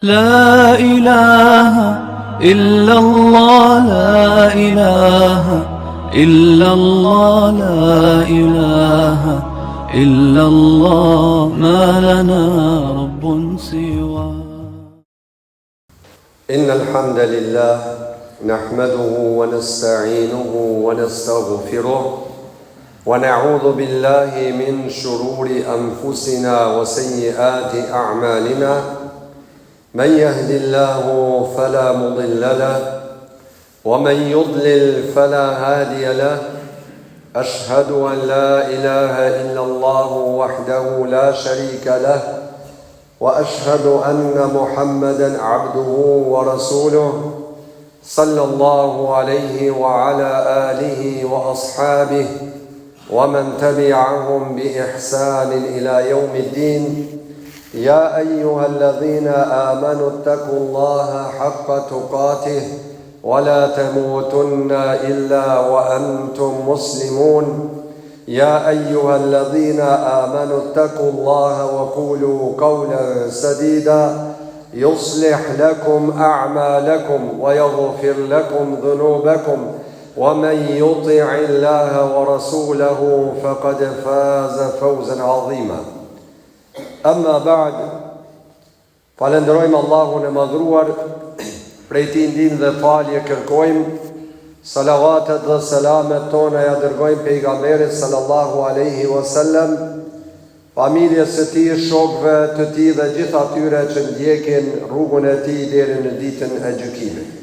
La ilaha illa Allah la ilaha illa Allah la ilaha illa Allah ma lana rabbun siwa إن الحمد لله نحمده ونستعينه ونستغفره ونعوذ بالله من شرور أنفسنا وسيئات أعمالنا من يهد الله فلا مضل له ومن يضلل فلا هادي له أشهد أن لا إله إلا الله وحده لا شريك له وأشهد أن محمدا عبده ورسوله صلى الله عليه وعلى آله وأصحابه ومن تبعهم بإحسان إلى يوم الدين يا أيها الذين آمنوا اتقوا الله حق تقاته ولا تموتن إلا وأنتم مسلمون يا أيها الذين آمنوا اتقوا الله وقولوا قولا سديدا يصلح لكم أعمالكم ويغفر لكم ذنوبكم ومن يطع الله ورسوله فقد فاز فوزا عظيما أما بعد Falënderojmë Allahun e Madhëruar, prej Tij ndihmë dhe falje kërkojmë, salavatet dhe selamet tona ia dërgojmë Pejgamberit sallallahu alejhi wa sellem, familjes së tij, shokëve të tij dhe gjithë atyre që ndjekin rrugën e tij deri në ditën e gjykimit.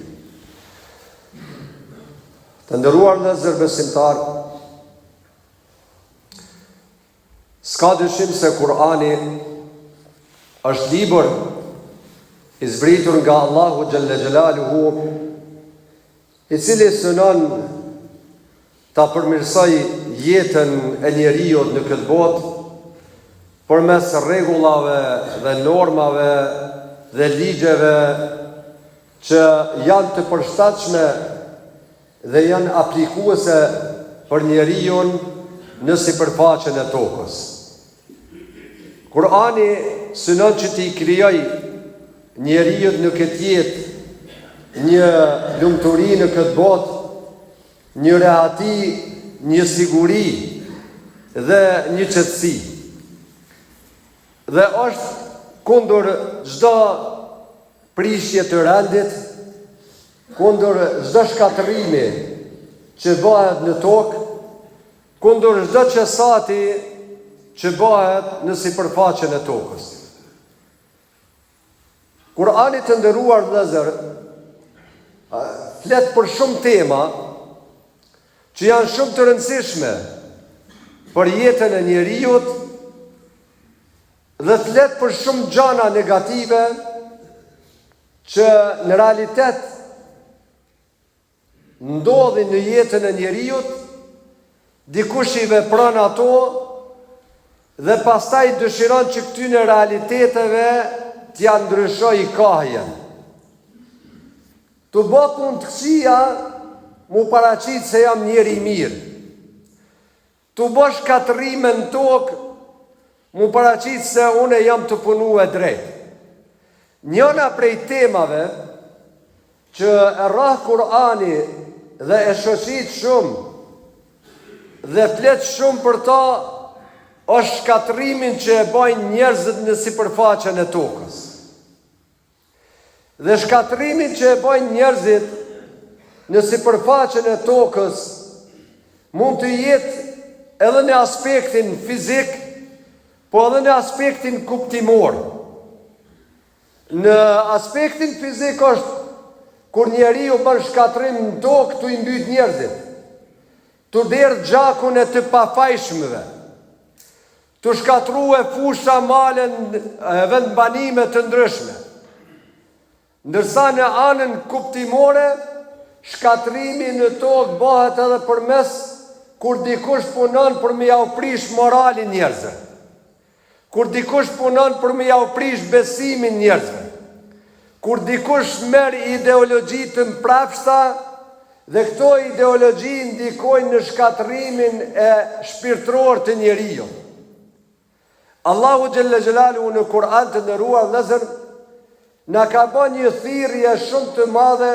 Të nderuar vëllezër besimtarë, S'ka dyshim se Kur'ani është libër i zbritur nga Allahu xhelle xhelaluhu, i cili synon ta përmirësojë jetën e njeriut në këtë botë përmes rregullave dhe normave dhe ligjeve që janë të përshtatshme dhe janë aplikuese për njeriun në sipërfaqen e tokës. Kur'ani synon që t'i krijojë njeriut në këtë jetë një lumturi në këtë botë, një rehati, një siguri dhe një qetësi. Dhe është kundër çdo prishje të rendit, Kundër çdo shkatërrimi që bëhet në tokë, kundër çdo qesati që bëhet në sipërfaqen e tokës. Kur'ani të nderuar vëllezër flet për shumë tema që janë shumë të rëndësishme për jetën e njeriut dhe flet për shumë gjana negative që në realitet ndodhin në jetën e njeriut, dikush i vepron ato dhe pastaj dëshiron që këtyne realiteteve t'ia ndryshojë kahjen. Tu bo punë të këqija, m'u paraqit se jam njeri i mirë. Tu bo shkatërrime në tokë, m'u paraqit se une jam tu punue drejt. Njëna prej temave që e rrah Kur'ani dhe e shoqit shumë dhe flet shumë për ta është shkatërrimin që e bajnë njerëzit në sipërfaqen e tokës. Dhe shkatërrimin që e bajnë njerëzit në sipërfaqen e tokës mund të jetë edhe në aspektin fizik, po edhe në aspektin kuptimor. Në aspektin fizik është kur njeriu bën shkatërrim në tokë tu i mbyt njerëzit, tu derdh gjakun e të pafajshmëve. Tu shkatërrue fusha, male e vendbanime të ndryshme. Ndërsa në anën kuptimore, shkatërrimi në tokë bëhet edhe përmes kur dikush punon për me jau prish moralin njerëzve. Kur dikush punon për me jau prish besimin njerëzve. Kur dikush merr ideologji të mprapshta dhe këto ideologji ndikojnë në shkatërrimin e shpirtëror të njeriut. Allahu xhelle xhelaluhu në Kur'an të nderuar vëllezër. na ka ba një thirrje shumë të madhe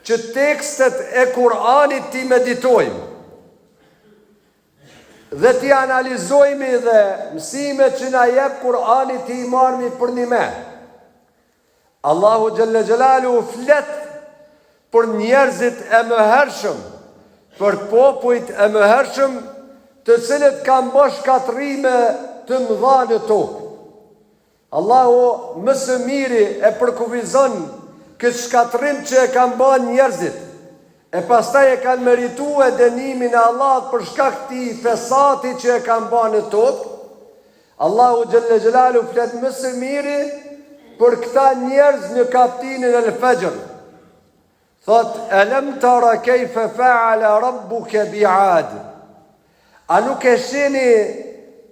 që tekstet e Kur'anit t'i meditojmë dhe t'i analizojmë dhe mësimet që na jep Kur'ani t'i marrmi përnime. Allahu xhelle xhelaluhu flet për njerëzit e mëhershëm, për popujt e mëhershëm, të cilët kanë bërë shkatërrime të mëdha në tokë. Allahu më së miri e përkufizon këtë shkatërrim që e kanë ba njerëzit, e pastaj e kanë meritue dënimin e Allahut për shkak të fesatit që e kanë ba në tokë, Allahu xhelle xhelaluhu flet më së miri për këta njerëz në kaptinën El Fexhr. Thot elem tara kejfe feale rabbuke bi Ad. A nuk e shini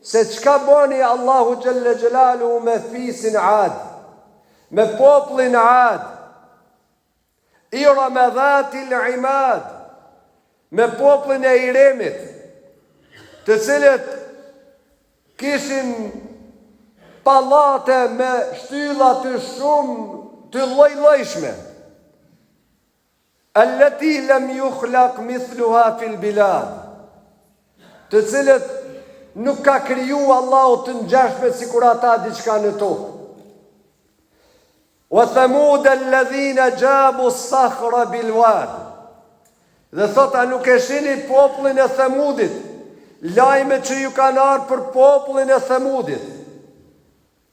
se çka bani Allahu xhelle xhelaluhu me fisin Ad, me popullin Ad, Ireme dhatil imad, me popullin e Iremit, të cilët kishin pallate me shtylla të shumë të lloj-llojshme. Allati lam yukhlaq mithluha fil bilad. Të cilët nuk ka kriju Allahu të ngjashme sikur ata diçka në tokë. Wa thamud alladhina jabu as-sakhra bil wad. Dhe thot a nuk e shini popullin e Thamudit, lajmet që ju kanë ardhur për popullin e Thamudit,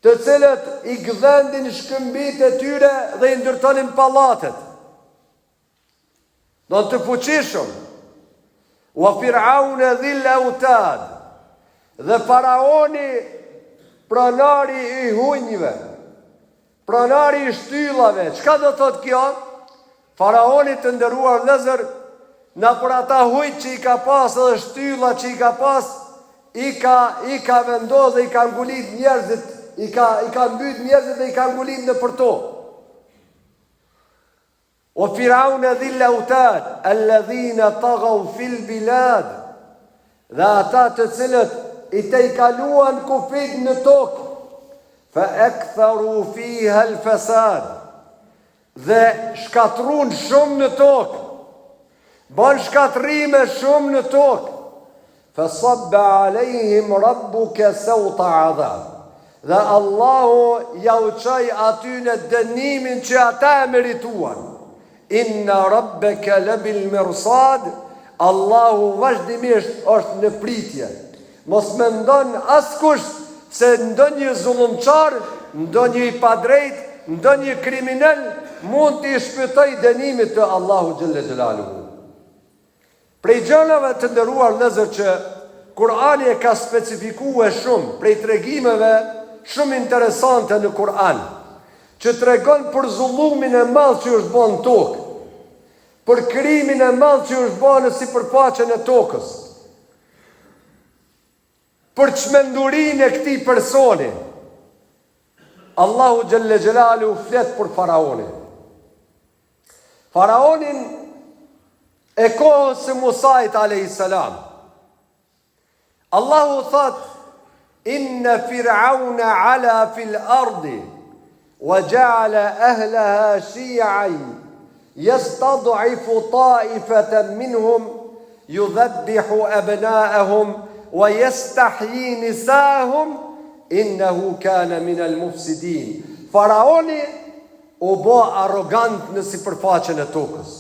të cilët i gdhendin shkëmbit e tyre dhe i ndërtonin pallatet. Do të fuqishëm. Wa Fir'aune dhil eutad. Dhe faraoni pronari i hunjve, pronari i shtyllave. Çka do thot kjo? Faraoni të nderuar vëllezër, nëpër ata hunjt që i ka pas edhe shtyllat që i ka pas, i ka, i ka vendos dhe i ka ngulit njerëzit, i ka, i ka mbyt njerëzit dhe i ka ngulit nëpër to. Wa Firaune dhil autad, alladhina taghaw fil bilad, dhe ata të cilët i tejkaluan kufijtë në tokë, fa aktharu fiha al fasad, dhe shkatrrun shumë në tokë, Ban shkatrrime shumë në tokë. Fa sabba alejhim rabbuke seuta adhab. Dhe Allahu jau çoi atyne dënimin që ata e merituan. Inna rabbeke lebil mirsad, Allahu vazhdimisht është në pritje. Mos mendon askush se ndonjë zullumqar, ndonjë i padrejtë, ndonjë kriminel mund t'i shpëtojë dënimit të Allahu xhelle xhelaluhu. Prej gjanave të nderuar vëllezër që Kur'ani e ka specifikue shumë prej tregimeve shumë interesante në Kur'an, që tregon për zullumin e madh që është bo në tokë, për krimin e madh që është bo në sipërfaqen e tokës. Për çmendurinë e këtij personi, Allahu xhelle xhelaluhu flet për faraonin. Faraonin e kohës së Musait alayhis salam. Allahu thot inna fir'auna ala fil ardi wa ja'ala ahlaha shi'an yastad'ifu ta'ifatan minhum yudhabbihu abna'ahum wa yastahyi nisa'ahum innahu kana min al-mufsidin. Faraoni U bë arrogant në sipërfaqen e tokës.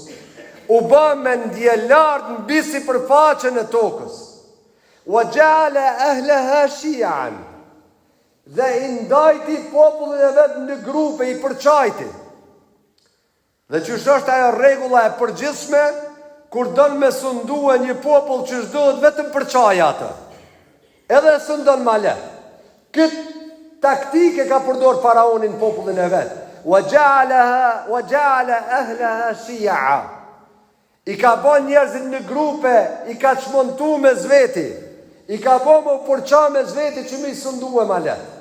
U bë mendjelartë mbi sipërfaqen e tokës. Wa ja'ala ahlaha shi'an. Dhe i ndajti popullin e vet në grupe, i përçajti. Dhe qysh është ajo rregulla e përgjithshme, kur don me sundue një popull qysh duhet vetëm përçaje atë. Edhe e sundon ma lehtë. Këtë taktikë e ka përdor faraoni në popullin e vet. Wa ja'alaha wa ja'ala ahlaha shi'a. I ka bo njerëzit në grupe, i ka çmontu mes veti. I ka bo me u përça mes veti që me i sundue ma lehtë.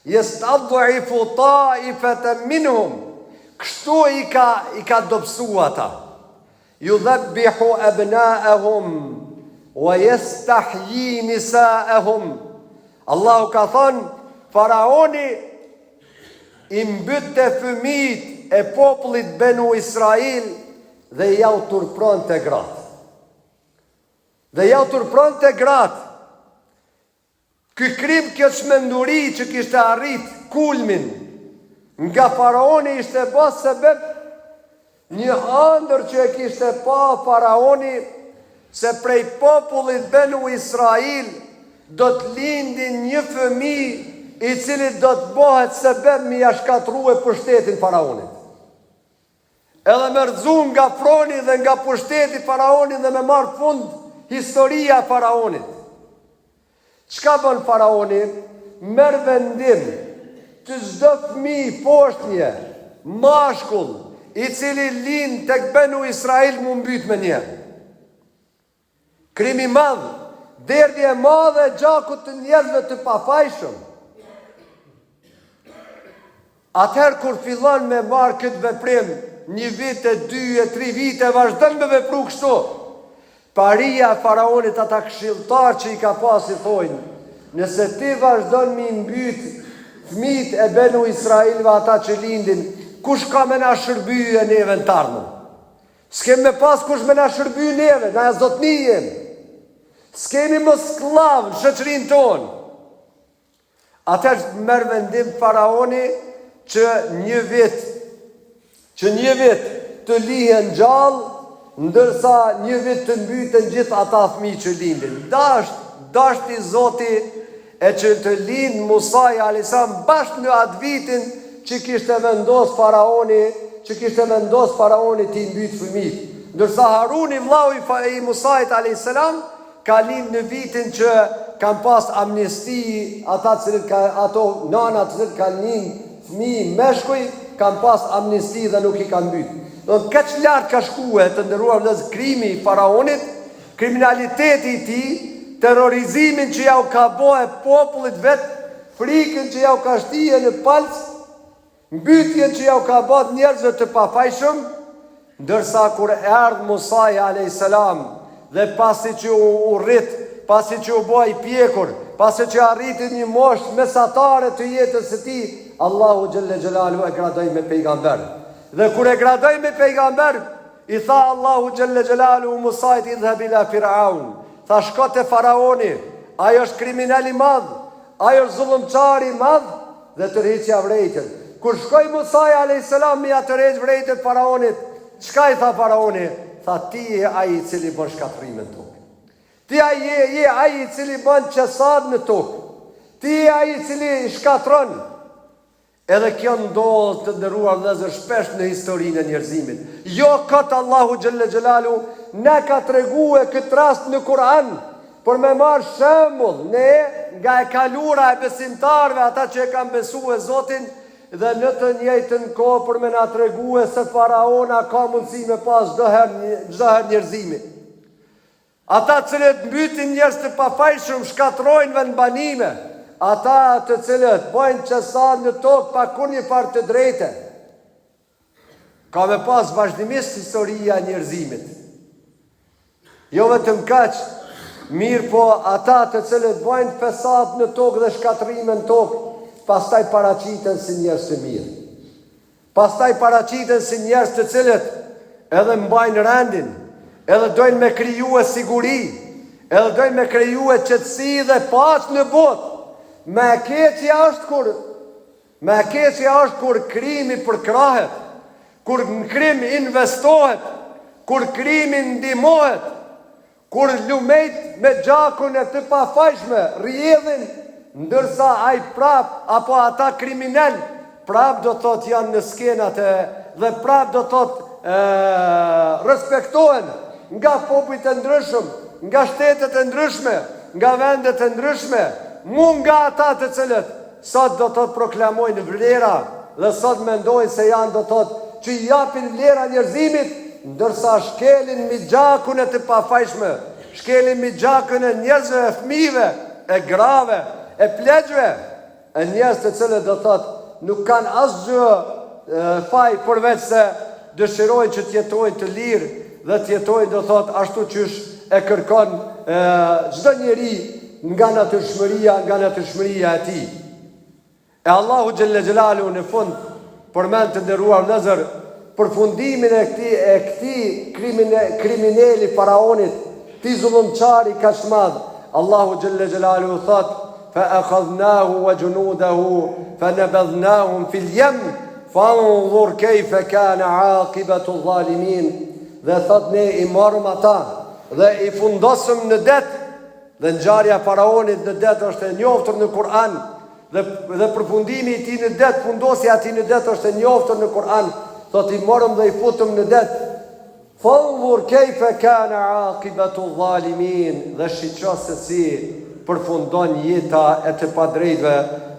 Yestad'ifu ta'ifatan minhum. Kështu i ka i ka dobësu ata. Yudhabbihu abna'ahum wa yastahyi nisa'ahum. Allahu ka thënë, faraoni. I mbytte fëmijët e popullit Benu Israil dhe jau turpronte gratë. Dhe jau turpronte gratë. Ky krim, kjo çmenduri që kishte arrit kulmin nga faraoni ishte ba sebeb një andër që e kishte pa faraoni se prej popullit Benu Israil do të lindi një fëmijë i cili do të bëhet sebeb me ia shkatrrue pushtetin faraonit. Edhe me rrëzu nga froni dhe nga pushteti faraonin dhe me marrë fund historia e faraonit. Çka bën faraoni? Merr vendim që çdo fëmijë foshnje, mashkull, i cili lind tek Benu Israil m'u mbyt menjëherë. Krim i madh, derdhje e madhe e gjakut të njerëzve të pafajshëm. Atëherë kur fillon me marrë këtë veprim, një vit e dy e tri vite, vazhdon me vepru kështu. Paria e faraonit ata këshilltarë që i ka pas i thojnë, nëse ti vazhdon me i mbyt fmijt e Benu Israilve ata që lindin, kush ka me na shërbye neve në t'ardhmen? S'kem me pas kush me na shërby neve, na zotni jem. S'kemi më skllav në shoqërinë tonë. Atëherë merr vendim faraoni që një vit, që një vit të lihen gjallë, ndërsa një vit të mbyten gjithë ata fëmijë që lindin. Dasht, dashti Zoti e që të lind Musai alejhi selam bash në atë vitin që kishte vendos faraoni, që kishte vendos faraoni t'i mbyt fëmijët. Ndërsa Haruni vllau i, i Musait alejhi selam ka lind në vitin që kanë pas amnisti ata të cilët ka ato nana të cilët kanë lind fëmijë meshkuj kanë pas amnisti dhe nuk i kanë mbyt. Do të kaq lart ka shkue të nderuar vëllezër krimi i faraonit Kriminaliteti i tij, terrorizimin që jau ka bo popullit vet, frikën që jau ka shtie në palcë, mbytjen që jau ka ba njerëzve të pafajshëm, ndërsa kur erdh Musai alejhi selam dhe pasi që u, u rrit, pasi që u bo i pjekur, pasi që arriti një moshë mesatare të jetës së tij, Allahu xhelle xhelaluhu e gradoi me pejgamber. Dhe kur e gradoi me pejgamber, I tha Allahu xhelle xhelaluhu Musait idhheb ila Firaun, tha shko te faraoni, ai është kriminel i madh, ai është zullumqar i madh dhe tërhiqja vrejtjen. Kur shkoi Musai alejhi selam me ia tërheq vrejtjen faraonit, çka i tha faraoni? Tha ti je ai i cili bën shkatërrime në tokë. Ti ai je, je ai i cili bën qesad në tokë. Ti je ai i cili shkatërron. Edhe kjo ndodh të nderuar vëllezër shpesh në historinë e njerëzimit. Jo kot Allahu xhelle xhelaluhu na ka tregue këtë rast në Kur'an për me marrë shembull ne nga e kalura e besimtarëve ata që e kanë besue Zotin dhe në të njëjtën kohë për me na tregue se faraona ka mundësi me pas çdo herë çdo herë njerëzimi. Ata të cilët mbytin njerëz të pafajshëm shkatërrojnë vendbanime, ata të cilët bëjnë qesad në tokë pa kurrnjëfarë të drejte. Ka me pas vazhdimisht historia e njerëzimit. Jo vetëm kaq, mirëpo ata të cilët bëjnë fesad në tokë dhe shkatërrime në tokë, pastaj paraqiten si njerëz të mirë. Pastaj paraqiten si njerëz të cilët edhe mbajnë rendin, edhe dojnë me krijue siguri, edhe dojnë me krijue qetësi dhe paqe në botë. Ma e keqja është kur ma e keqja është kur krimi përkrahet, kur në krim investohet, kur krimi ndihmohet, Kur lumejt me gjakun e të pafajshme rrjedhin, ndërsa ai prap apo ata kriminel prap do thotë janë në skenat e dhe prap do thotë respektohen nga popujt e ndryshëm, nga shtetet e ndryshme, nga vendet e ndryshme, mu nga ata të cilët Sot do thotë proklamojnë vlera dhe sot mendojnë se janë do thotë që i japin vlera njerëzimit, ndërsa shkelin mbi gjakun e të pafajshme, shkelin mbi gjakun e njerëzve e fëmijëve, e grave, e pleqve, e njerëz të cilët do thotë nuk kanë asgjë faj përveç se dëshirojnë që të jetojnë të lirë dhe të jetojnë do thotë ashtu qysh e kërkon çdo njeri nga natyrshmëria, nga natyrshmëria e tij. E Allahu xhelle xhelaluhu në fund përmend të nderuar vëllezër përfundimin e këtij e këtij krimine, krimineli faraonit, këtij zullumqari kaq të madh. Allahu xhelle xhelaluhu thotë fa akhadhnahu wa junudahu fa nabadhnahum fil yam fanzur kayfa kana aqibatu dhalimin. Dhe thotë ne i morëm ata dhe i fundosëm në det dhe ngjarja e faraonit në det është e njoftur në Kur'an Dhe, dhe përfundimi i tij në det, fundosja e tij në det është e njoftur në Kur'an. Thotë i morëm dhe i futëm në det. Fanzur kejfe kane akibatu dhalimin dhe shiqo se si përfundon jeta e të padrejtëve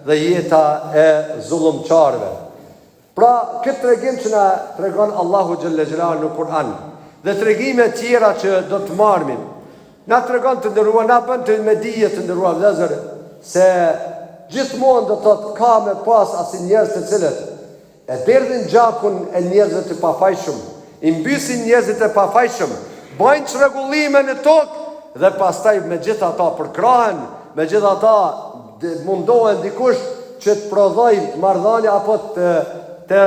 dhe jeta e zullumqarëve. Pra, këtë tregim që na tregon Allahu xhelle xhelaluhu në Kur'an dhe tregime tjera që do të marrim, na tregon të nderuar, na bën të me dije të nderuar vëllezër se gjithmonë do të thotë ka me pas asi njerëz të cilët e derdhin gjakun e njerëzve të pafajshëm, i mbysin njerëzit e pafajshëm, bëjnë çrregullime në tokë dhe pastaj megjithatë përkrahen, megjithatë mundohen dikush që të prodhojë marrëdhënie apo të të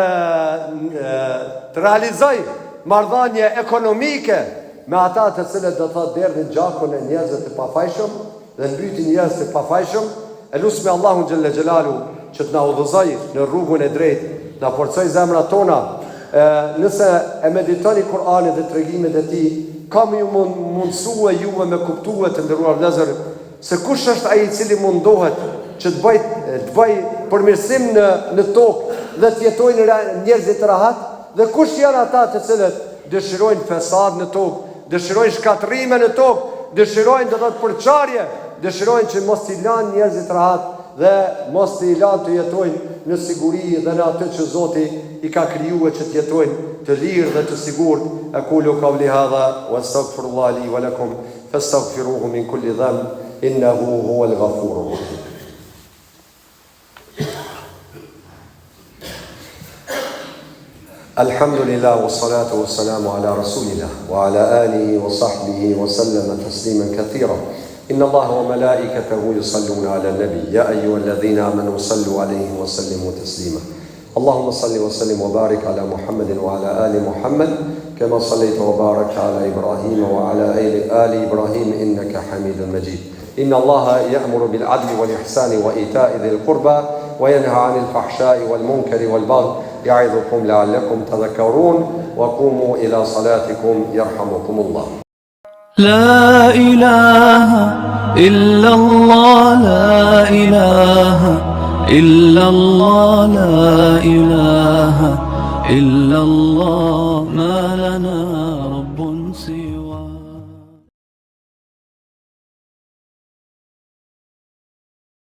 të realizojë marrëdhënie ekonomike me ata të cilët do të thotë derdhin gjakun e njerëzve të pafajshëm dhe mbytin njerëz të pafajshëm, e lusmi Allahun xhelle xhelaluhu që të na udhëzojë në rrugën e drejtë, na forcojë zemrat tona, e, nëse e meditoni Kur'anin dhe tregimet e tij, ka me ju mundësue juve me kuptue të nderuar vëllezër Se kush është ai i cili mundohet që të bëjë të bëjë përmirësim në në tokë dhe të jetojnë njerëzit rahat dhe kush janë ata të cilët dëshirojnë fesad në tokë, dëshirojnë shkatërrime në tokë, dëshirojnë do të thotë përçarje, dëshirojnë që mos t'i lanë njerëzit rahat dhe mos t'i lanë të jetojnë në siguri dhe në atë që Zoti i ka krijuar që të jetojnë të lirë dhe të sigurt. Ekulu kauli hadha wa astaghfirullah li wa lakum Fastaghfiruhu min kulli dhanb innahu huwal ghafurur rahim. Alhamdulillah wa salatu wa salamu ala rasulillah wa ala alihi wa sahbihi wa sallama tasliman kathira. Inna Allaha wa malaikatahu yusalluna ala nabi ya ayyuhalladhina amanu sallu alayhi wa sallimu taslima. اللهم صل وسلم وبارك على محمد وعلى آل محمد كما صليت وباركت على إبراهيم وعلى آل إبراهيم إنك حميد مجيد إن الله يأمر بالعدل والإحسان وإيتاء ذي القربى وينهى عن الفحشاء والمنكر والبغي يعظكم لعلكم تذكرون وقوموا إلى صلاتكم يرحمكم الله لا إله إلا الله لا إله إلا الله لا إله إلا الله ما لنا رب سوى.